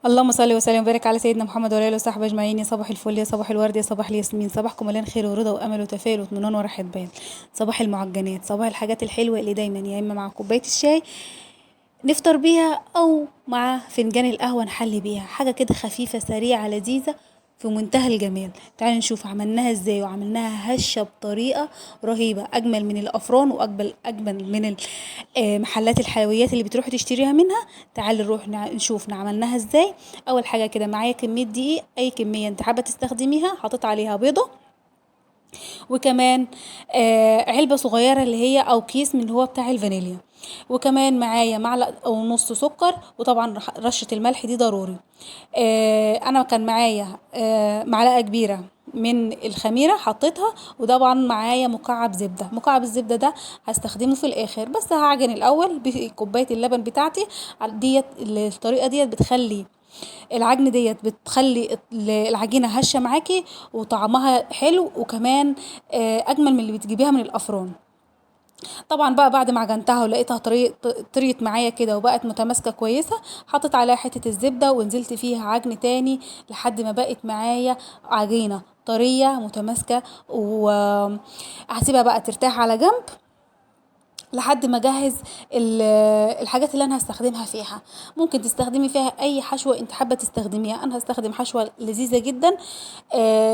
اللهم صل وسلم وبارك على سيدنا محمد وعلى اله وصحبه اجمعين. يا صباح الفل، يا صباح الورد، يا صباح الياسمين. صباحكم مليان خير ورضا وامل وتفاؤل واطمئنان وراحة بال. صباح المعجنات، صباح الحاجات الحلوة اللي دايما يا اما مع كوباية الشاي نفطر بيها او مع فنجان القهوة نحلي بيها، حاجة كده خفيفة سريعة لذيذة في منتهى الجمال. تعالوا نشوف عملناها ازاي، وعملناها هشه بطريقة رهيبة، اجمل من الافران واجمل من محلات الحلويات اللي بتروحي تشتريها منها. تعالوا نروح نشوف عملناها ازاي. اول حاجة كده معايا كمية دقيق، اي كمية انت حابة تستخدميها، حاطط عليها بيضة، وكمان علبة صغيرة اللي هي او كيس من اللي هو بتاع الفانيليا، وكمان معايا معلقه ونص سكر، وطبعا رشه الملح دي ضروري. انا كان معايا معلقه كبيرة من الخميره حطيتها، وطبعا معايا مكعب زبدة. مكعب الزبدة ده هستخدمه في الاخر، بس هعجن الاول بكوبايه اللبن بتاعتي ديت. الطريقة ديت بتخلي العجن ديت بتخلي العجينة هشه معاكي وطعمها حلو، وكمان اجمل من اللي بتجيبيها من الافران. طبعا بقى بعد ما عجنتها ولقيتها طريت معايا كده وبقت متماسكة كويسة، حطيت عليها حتة الزبدة ونزلت فيها عجن تاني لحد ما بقت معايا عجينه طرية متماسكة. وهسيبها بقى ترتاح على جنب لحد ما اجهز الحاجات اللي انا هستخدمها فيها. ممكن تستخدمي فيها اي حشوه انت حابة تستخدميها. انا هستخدم حشوه لذيذة جدا،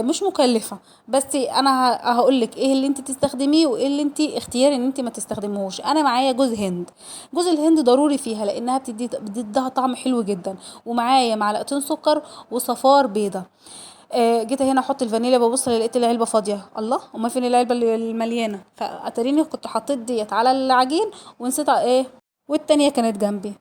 مش مكلفة، بس انا هقول لك ايه اللي انت تستخدميه وايه اللي انت اختياري ان انت ما تستخدموش. انا معايا جوز هند، جوز الهند ضروري فيها لانها بتديها طعم حلو جدا، ومعايا معلقتين سكر وصفار بيضة. جيت هنا احط الفانيليا، ببص لقيت العلبة فاضية. الله، امال فين العلبة المليانة؟ فاتريني كنت حطيت ديت على العجين ونسيتها ايه، والتانية كانت جنبي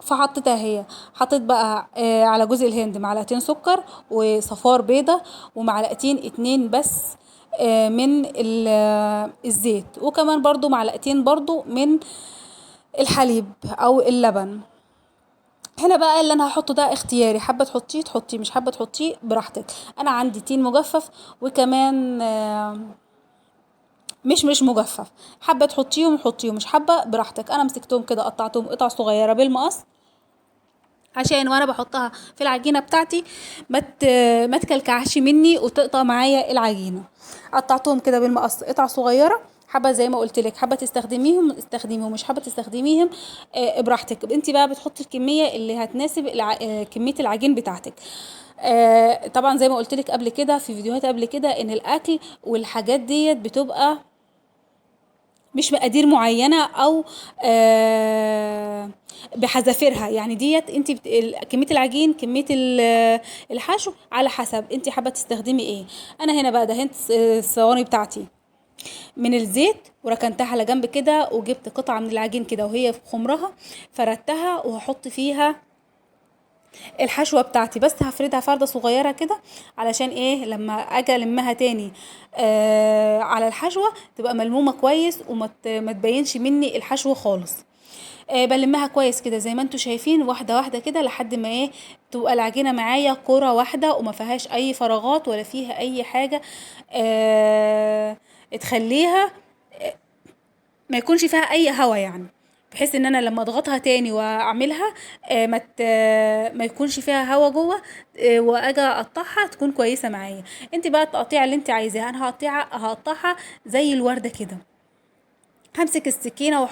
فحطيتها هي. حطيت بقى على جوز الهند معلقتين سكر وصفار بيضة ومعلقتين 2 بس من الزيت، وكمان برضو معلقتين برضو من الحليب او اللبن. هنا بقى اللي انا هحطه ده اختياري، حابة تحطيه تحطيه، مش حابة تحطيه براحتك. انا عندي تين مجفف وكمان مش مجفف، حابة تحطيهم حطيهم، مش حابة براحتك. انا مسكتهم كده قطعتهم قطع صغيرة بالمقص عشان وانا بحطها في العجينة بتاعتي ما تكلكعش مني وتقطع معايا العجينة. قطعتهم كده بالمقص قطع صغيرة. حابة زي ما قلت لك، حابة تستخدميهم استخدميهم، مش حابة تستخدميهم براحتك. انت بقى بتحطي الكمية اللي هتناسب كمية العجين بتاعتك. طبعا زي ما قلت لك قبل كده في فيديوهات قبل كده ان الاكل والحاجات ديت بتبقى مش مقادير معينة او بحذافيرها، يعني ديت انت كمية العجين كمية الحشو على حسب انت حابة تستخدمي ايه. انا هنا بقى دهنت الصواني بتاعتي من الزيت وركنتها على جنب كده، وجبت قطعه من العجين كده وهي في خمرها فردتها، وهحط فيها الحشوه بتاعتي، بس هفردها فرده صغيرة كده علشان ايه لما اجي المها تاني على الحشوه تبقى ملمومه كويس وما تبينش مني الحشوه خالص. بلمها كويس كده زي ما انتم شايفين، واحدة واحدة كده لحد ما ايه تبقى العجينة معايا كره واحدة وما فيهاش اي فراغات ولا فيها اي حاجة تخليها ما يكونش فيها اي هوا، يعني بحيث ان انا لما اضغطها تاني واعملها ما يكونش فيها هوا جوه، واجي اقطعها تكون كويسة معايا. انت بقى التقطيع اللي انت عايزاها، انا هقطعها زي الورده كده. همسك السكينة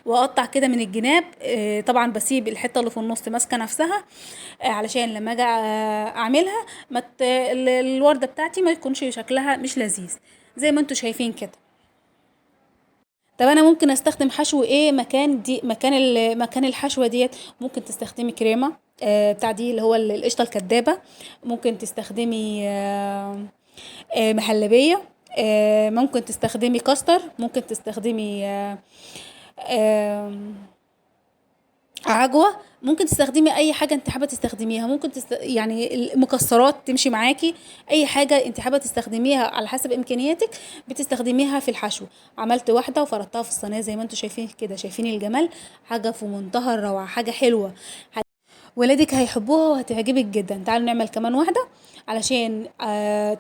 واقطع كده من الجناب، طبعا بسيب الحتة اللي في النص ماسكه نفسها، علشان لما اجي اعملها الورده بتاعتي ما يكونش شكلها مش لذيذ زي ما انتم شايفين كده. طب انا ممكن استخدم حشو ايه مكان دي، مكان الحشوه ديت؟ ممكن تستخدمي كريمة بتاع دي اللي هو القشطه الكدابه، ممكن تستخدمي مهلبية، ممكن تستخدمي كاستر، ممكن تستخدمي عجوه، ممكن تستخدمي اي حاجة انت حابة تستخدميها. ممكن يعني المكسرات تمشي معاكي، اي حاجة انت حابة تستخدميها على حسب امكانياتك بتستخدميها في الحشو. عملت واحدة وفردتها في الصينية زي ما انتم شايفين كده، شايفين الجمال، حاجة في منتهى الروعة، حاجة حلوة، ولادك هيحبوها وهتعجبك جدا. تعالوا نعمل كمان واحدة علشان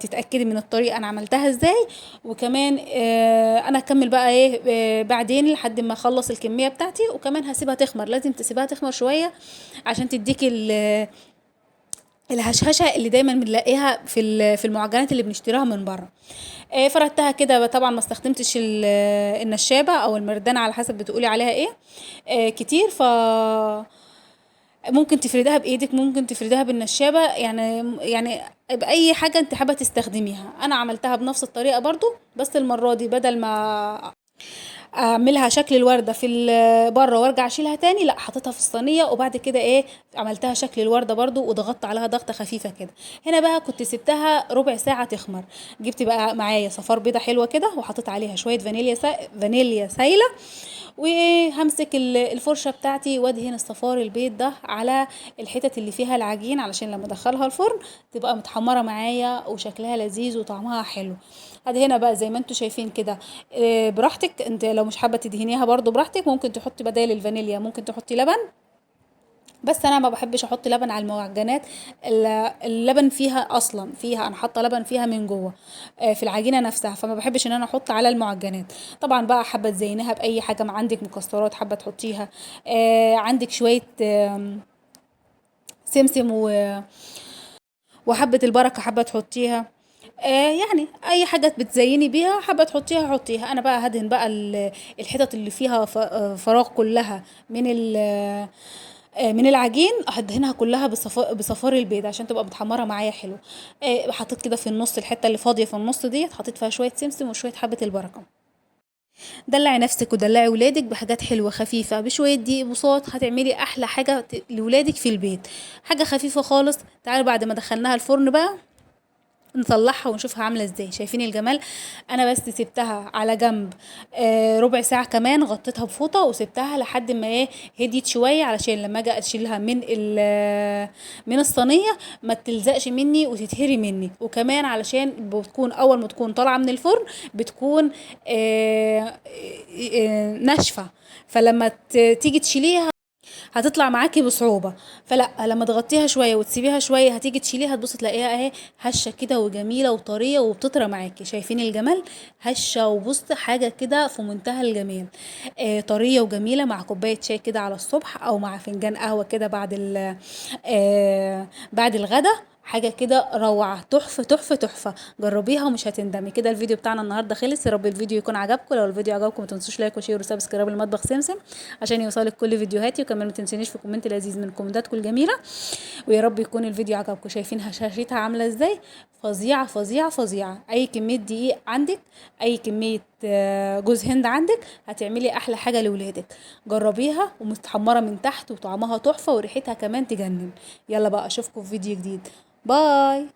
تتاكدي من الطريقة انا عملتها ازاي، وكمان انا هكمل بقى ايه بعدين لحد ما اخلص الكمية بتاعتي، وكمان هسيبها تخمر. لازم تسيبها تخمر شوية عشان تديكي الهشهشه اللي دايما بنلاقيها في المعجنات اللي بنشتريها من بره. فردتها كده، طبعا ما استخدمتش النشابه او المردانه على حسب بتقولي عليها ايه، كتير. ف ممكن تفردها بايدك، ممكن تفردها بالنشابه، يعني باي حاجة انت حابة تستخدميها. انا عملتها بنفس الطريقة برضو، بس المرة دي بدل ما اعملها شكل الورده في بره وارجع اشيلها تاني، لا حطيتها في الصينية وبعد كده عملتها شكل الورده برضو وضغطت عليها ضغطه خفيفة كده. هنا بقى كنت سبتها ربع ساعة تخمر. جبت بقى معايا صفار بيضة حلوة كده وحطيت عليها شوية فانيليا سايله، وهمسك الفرشة بتاعتي وادهن الصفار البيض ده على الحتت اللي فيها العجين، علشان لما ادخلها الفرن تبقى متحمره معايا وشكلها لذيذ وطعمها حلو. هدهنها بقى زي ما انتم شايفين كده، براحتك. انت لو مش حابة تدهنيها برضو براحتك، ممكن تحطي بدال الفانيليا ممكن تحطي لبن، بس انا ما بحبش احط لبن على المعجنات. اللبن فيها اصلا، فيها انا حاطه لبن فيها من جوه، في العجينة نفسها، فما بحبش ان انا احط على المعجنات. طبعا بقى حابة تزينيها باي حاجة، ما عندك مكسرات حابة تحطيها، عندك شوية، سمسم وحبه البركة حابة تحطيها، اي حاجة بتزيني بيها حابة تحطيها حطيها. انا بقى هدهن بقى الحتت اللي فيها فراغ كلها من العجين، هدهنها كلها بصفار البيض عشان تبقى متحمره معايا حلو. حطيت كده في النص الحتة اللي فاضية في النص ديت، حطيت فيها شوية سمسم وشوية حبه البركة. دلعي نفسك ودلعي ولادك بحاجات حلوة خفيفة، بشوية دقيق بساط هتعملي احلى حاجة لولادك في البيت، حاجة خفيفة خالص. تعالوا بعد ما دخلناها الفرن بقى نطلعها ونشوفها عاملة ازاي. شايفين الجمال؟ انا بس سبتها على جنب، ربع ساعة كمان، غطيتها بفوطة وسبتها لحد ما هديت شوية، علشان لما اجي اشيلها من الصينية ما تلزقش مني وتتهري مني، وكمان علشان بتكون اول ما تكون طالعة من الفرن بتكون، ناشفة، فلما تيجي تشيليها هتطلع معاكي بصعوبة. فلا لما تغطيها شوية وتسيبيها شوية هتيجي تشيليها تبص تلاقيها اهي هشة كده وجميلة وطرية وبتطرى معاكي. شايفين الجمال؟ هشة وبص حاجة كده في منتهى الجمال، طرية وجميلة مع كوباية شاي كده على الصبح، او مع فنجان قهوة كده بعد الغدا، حاجة كده روعة، تحفة تحفة تحفة. جربيها ومش هتندمي. كده الفيديو بتاعنا النهاردة خلص، يا رب الفيديو يكون عجبكم. لو الفيديو عجبكم ما تنسوش like و share و subscribe لمطبخ سمسم عشان يوصلك كل فيديوهاتي، وكمان ما تنسونيش في comment لذيذ من كومنتاتكم الجميلة، ويا رب يكون الفيديو عجبكم. شايفين هشاشتها عاملة ازاي؟ فظيعة فظيعة فظيعة. اي كمية دقيق عندك، اي كمية، جوز هند عندك، هتعملي احلى حاجة لولادك. جربيها ومتحمرة من تحت وطعمها تحفة وريحتها كمان تجنن. يلا بقى اشوفكم في فيديو جديد. باي.